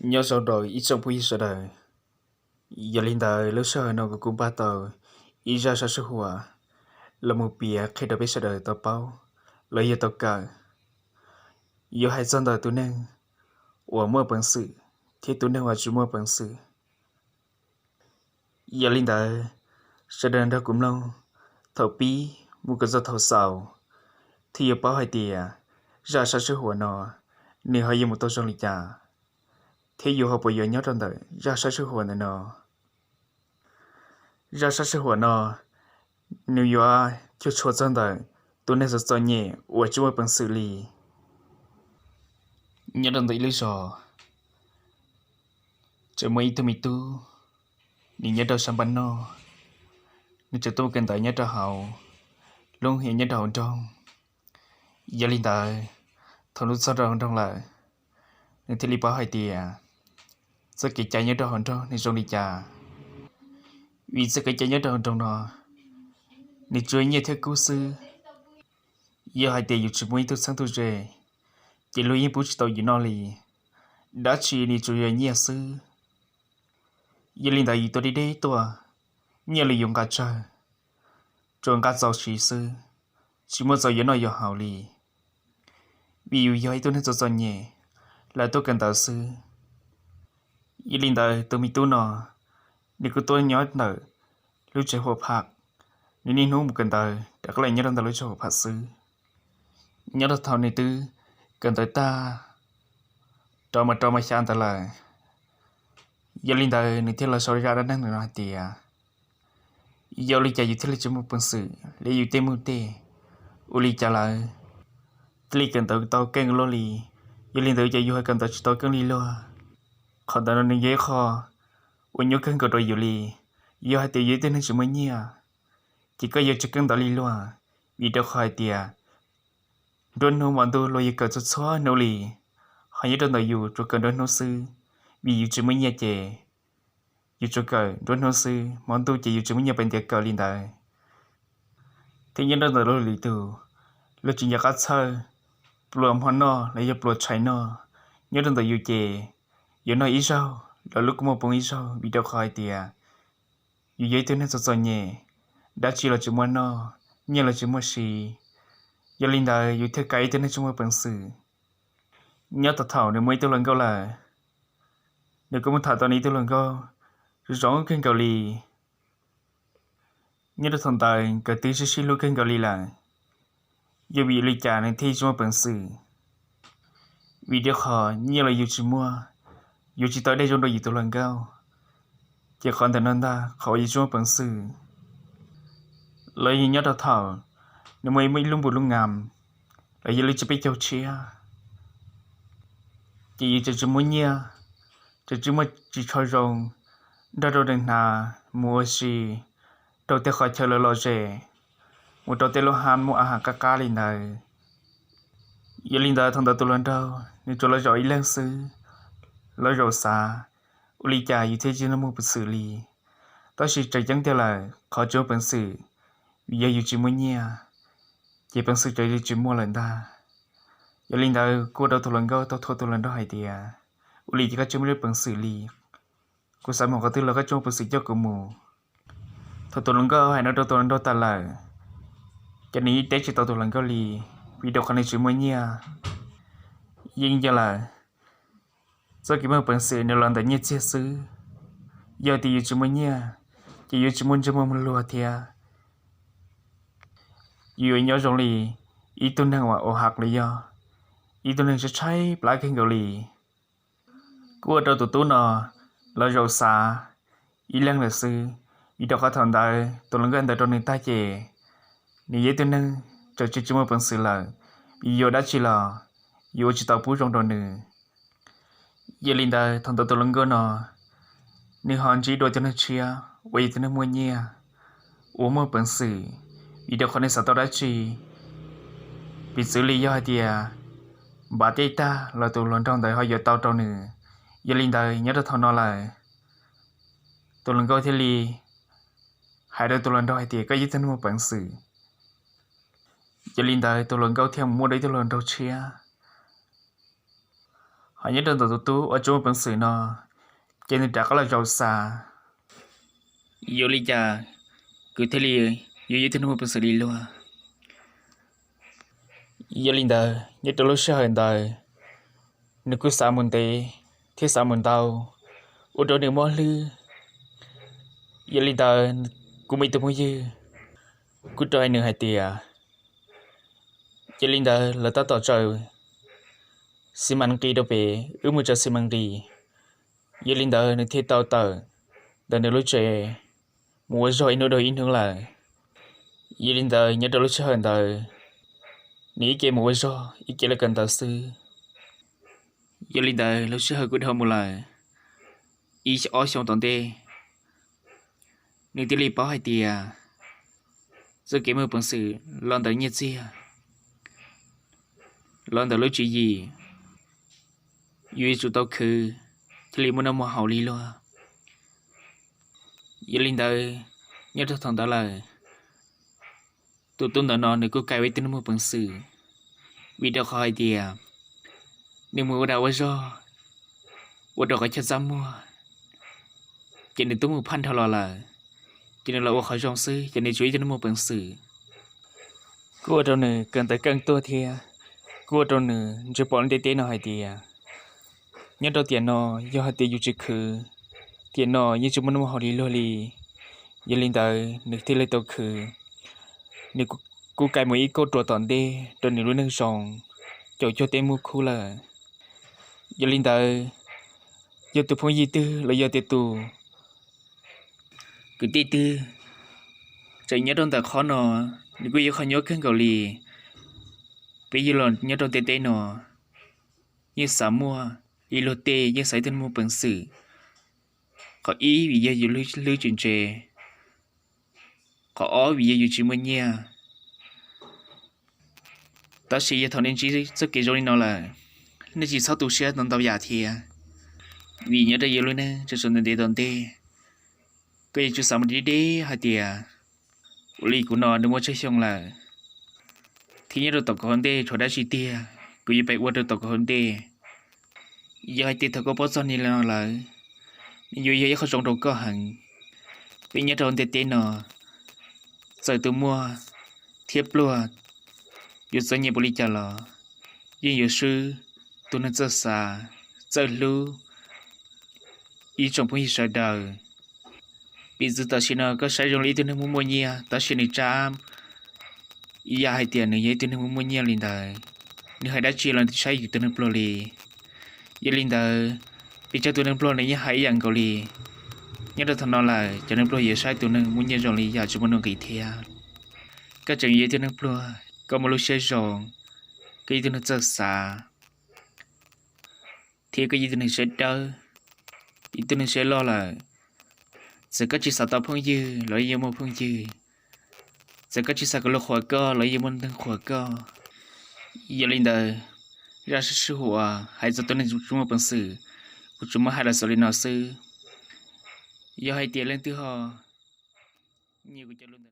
Nyob zoo rau ib tsoom phooj ywg sawv daws. Yog li ntawd lub sij hawm no kuv kuj npaj tau ib zaj sab sij huam los mus piav qhia rau peb sawv daws tau paub los yog tau kawm, yuav hais txog ntawm tus neeg uas muaj peev xwm thiab tus neeg uas tsis muaj peev xwm. Yog li ntawd, sawv daws nrog kuv mloog thaum pib mus kom txog thaum xaus, thiaj yuav paub hais tias zaj sab sij huam no nws ho yuav mus tau zoo li cas, thiab yus ho puas yuav nyob rau ntawm zaj sab sij huam ntawm no. Zaj sab sij huam no nws yuav cuam tshuam txog ntawm tus neeg txom txom nyem uas tsis muaj peev xwm li. Nyob rau ntawm ib lub zos, tseem muaj ib tug me tub, nws nyob rau sab npaj noj, nws tseem tuaj mus kawm ntawv nyob rau hauv lub nroog, nyob rau hauv nroog. Yog li ntawd, thaum nws txog rau hauv nroog lawm, nws thiaj li paub hais tias txoj kev cai nyob rau hauv nroog nws zoo li cas. Vim txoj kev cai nyob rau hauv nroog no, nws tsuas nyiaj thiab kub xwb. Yog hais tias yus tsis muaj ib tug txheeb tug ze, ces luag yeej pub tsis tau yus noj li. Dab tsi nws tsuas yog nyiaj xwb. Yog li ntawd yus tuaj deb deb tuaj, nyiaj los yus nqa tsawg, tsuas nqa txaus siv xwb, tsis muaj txaus yuav noj yuav haus li. Vim yus yog ib tug neeg txom txom nyem, lawv tuaj kawm ntawv xwb. Yog li ntawd tus me tub no, nws kuj tuaj nyob ntawm lub tsev huam pham, nws niaj hnub mus kawm ntawv rov qab los nyob rau ntawm lub tsev huam pham xwb. Nyob rau thaum nws twb kawm ntawv tag, rau mos rau mos xya ntawd lawm, yog li ntawd nws thiaj los sau zaj dab neeg no hais tias, yog ua li cas yus thiaj li tsis muaj peev xwm li yus tej muj tej, ua li cas lawv thiaj li kawm ntawv tau keej luaj li. Yog li ntawd ces yus ho kawm ntawv tsis tau keej li luag. Qhov ntawd no nws yog ib qho uas nyuaj kawg nkaus rau yus li. Yog hais tias yus ib tug neeg tsis muaj nyiaj, ces koj yuav tsis keej ntawv li luag, vim rau qhov hais tias nruab hnub hmo ntuj luag yuav kawm txhua txhua hnub li, ho nyob rau ntawm yus tsuas kawm nruab hnub xwb. Vim yus tsis muaj nyiaj ces yus tsuas kawm nruab hnub xwb, hmo ntuj ces yus tsis muaj nyiaj pes ntiav kawm li ntawd. Thiab nyob rau ntawm luag lwm tus, luag tsis nco qab txhawj pluas hmo noj los yog pluas tshais noj, nyob rau ntawm yus ces yuav noj ib zaug los lub kua muag poob ib zaug, vim rau qhov hais tias yus yog ib tug neeg txom txom nyem, dab tsi los tsis muaj noj, nyiaj los tsis muaj siv. Yog li ntawd yus thiaj kav ib tug neeg tsis muaj peev xwm. Nyob tau thaum nws muaj ib tug hluas nkauj lawm, nws kuj mus tham tau nws ib tug hluas nkauj zoo zoo kawg nkaus li. Nyob rau thaum ntawd nkawd twb sib sib hlub kawg nkaus li lawm, yog vim li cas nws thiaj tsis muaj peev xwm? Vim rau qhov nyiaj los yus tsis muaj, yus tsis tau dej zoo rau yus tus hluas nkauj, ces qhov ntawm no ntag qhov uas yus tsis muaj peev xwm. Los yog nyob rau thaum nws muaj ib lub npus lub ngam, los yog lub tsiab peb caug tshiab, ces yus tseem tsis muaj nyiaj, tseem tsis muaj ris tsho zoo nrog rau nws hnav mus ua si rau tej qhov chaw lom lom zem, mus rau tej lub hab muaj a has qab qab li ntawd. Yog li ntawd thaum ntawd tus hluas nraug nws tsuas los zaum ib leeg xwb, los zaum xav ua li cas yus thiaj tsis muaj peev xwm li. Tab sis tseem ceeb tiag lawm qhov tsis muaj peev xwm, vim yog yus tsis muaj nyiaj, ces peev xwm ces yus tsis muaj lawm ntag. Yog li ntawd kuj ua rau tus hluas nkauj tau thuam tus hluas nraug hais tias, ua li ces koj tsis muaj lub peev xwm li, kuv xav mus qhov twg los koj tsis muaj peev xwm coj kuv mus. Thaum tus hluas nkauj hais no rau tus hluas nraug tas lawm, ces nws yeej teb tsis tau tus hluas nkauj li, vim rau qhov nws tsis muaj nyiaj. Yeej yog lawm, txoj kev muaj peev xwm nws los ntawm nyiaj txiag xwb. Yog tias yus tsis muaj nyiaj, ces yus tsis muaj ntsej muag luag thiab. Yus yuav nyob zoo li ib tug neeg uas au haj los yog ib tug neeg tshaib tshaib plab kawg nkaus li. Kuj ua rau tus tub no los zaum xav ib leeg lawm xwb, vim rau qhov thaum ntawd tus hluas nkauj ntawd rau nws tag ces nws yog ib tug neeg tseem tsis tsis muaj peev xwm lawm, vim yus ua dab tsi los yus ua tsis tau pub zoo rau nws. Yog li ntawd thaum ntawd tus hluas nkauj no nws ho ntsib dua tus neeg tshiab uas yog tus neeg muaj nyiaj uas muaj peev xwm, vim rau qhov nws xav tau dab tsi, piv txwv li yog hais tias npav tej tag los tus hluas nraug ntawd ho yuav tau rau nws. Yog li ntawd nyob rau thaum no lawm, tus hluas nkauj thiaj li hais rau tus hluas nraug hais tias koj yog ib tug neeg muaj peev xwm. Yog li ntawd tus hluas nkauj thiaj mus muaj dua ib tug hluas nraug tshiab. Nyob rau ntawm tus tub uas tsis muaj peev xwm no, ces nws rov qab los zaum xav, yuav li cas kuv thiaj li yuav yog ib tug neeg muaj peev xwm li luag. Yog li ntawd, nyob rau lub sij hawm ntawd, nws kuj xav mus ntev thiab xav mus ntau, ua rau nws mob hlwb. Yog li ntawd, kuv muaj ib tug phooj ywg kuj rau nws hais tias, yog li ntawd lawv tab tom tsaws xi mas nqis rau pem, wb mus tsaws xi mas nqis. Yog li ntawd, nws thiaj tau tawm ntawm nws lub tsev mus ua zog ib hnub dhau ib hnub lawm. Yog li ntawd, nyob rau lub sij hawm ntawd, nws ib ce mus ua zog, ib ce los kawm ntawv xwb. Yog li ntawd, lub sij hawm kuj dhau mus lawm ib ob xyoo tom ntej, nws thiaj li paub hais tias txoj kev muaj peev xwm los ntawm nyiaj txiag, los ntawm lub tswv yim, yus yuav tsum tau khwv thiaj li muaj noj muaj haus li luag. Yog li ntawd, nyob rau thaum ntawd lawm, tus tub ntawm no nws kuj kawg ua ib tug neeg muaj peev xwm, vim rau qhov hais tias nws mus ua dag ua zog, ua rau qhov chaw txaj muag, ces nws twb mus phaj nrho los lawm, ces nws los ua qhov zoo xwb, ces nws tsuas ib tug neeg muaj peev xwm. Kuj ua rau nws kawm ntawv keej tuaj thiab, kuj ua rau nws ntsia pom lub ntiaj teb no hais tias, nyob rau tiam no, yog hais tias yus tsis khwv, tiam no yeej tsis muaj noj muaj haus li luag li. Yog li ntawd, nws thiaj li tau khwv. Nws kuj kais mus ib kauj ruam tom ntej rau nws lub neej zoo, caum cuag tej muaj khub lawm. Yog li ntawd, yog tus phooj ywg twg los yog tias tus kwv tij twg tseem nyob rau ntawm qhov no, nws kuj yog qhov nyuaj kawg nkaus li. Peb yug los nyob rau ntiaj teb no, yeej xav muaj li luag tej, yeej xav ib tug neeg muaj peev xwm. Qhov ib, vim yog yus hlwb tsis ntse. Qhov ob, vim yog yus tsis muaj nyiaj. Tab sis yog thaum nej ntsib txoj kev zoo li no lawm, nej tsis txhob tu siab ntau yam thiab, vim nyob rau yus lub neej tseem tshuav ntev ntev tom ntej. Koj yuav tsum xav mus deb deb hais tias, ua li kuv no nws muaj tsawg xyoo lawm, thiab nyob rau tom kuv hauv ntej tshuav dab tsi tiag kuv yuav pib ua rau tom kuv hauv ntej. Yog hais tias thaum koj paub txog li no lawm, nws yuav yog ib qho zoo rau koj heev. Peb nyob rau ntiaj teb no, txawm tus muaj thiab pluag, yuav txom nyem npaum li cas los yeej yuav swb tus neeg txawj xav, txawj hlub ib tsoom phooj ywg sawv daws. Piv txwv tam sim no koj saib zoo li ib tug neeg muaj muaj nyiaj, tab sis nws tsab ib yam hais tias nws yog ib tug neeg muaj muaj nyiaj li ntawd. Nws hais dab tsi los nws tsis saib yus tus neeg pluag li. Yog li ntawd, pes tsawg tus neeg pluag nws yeej hais ib yam nkaus li. Nyob rau thaum no lawm, cov neeg pluag yuav saib tus neeg muaj nyiaj zoo li yam tsis muaj nuj nqis thiab. Koj tseem yog ib tug neeg pluag, koj muaj lub siab zoo, koj yog ib tug neeg txawj xav, thiab koj yog ib tug neeg siab dawb, ib tug neeg siab loj lawm. Txawm koj tsis xav tau phooj ywg los yeej yuav muaj phooj ywg, txawm koj tsis xav kom luag qhuas koj los yeej yuav muaj neeg qhuas koj. Yog li ntawd, zaj sib sib huam hais txog tus neeg tsis muaj peev xwm, kuv tsuas muab hais los xaus li no xwb. Yog hais tias leej twg ho nyiam kuv cov lus ntawm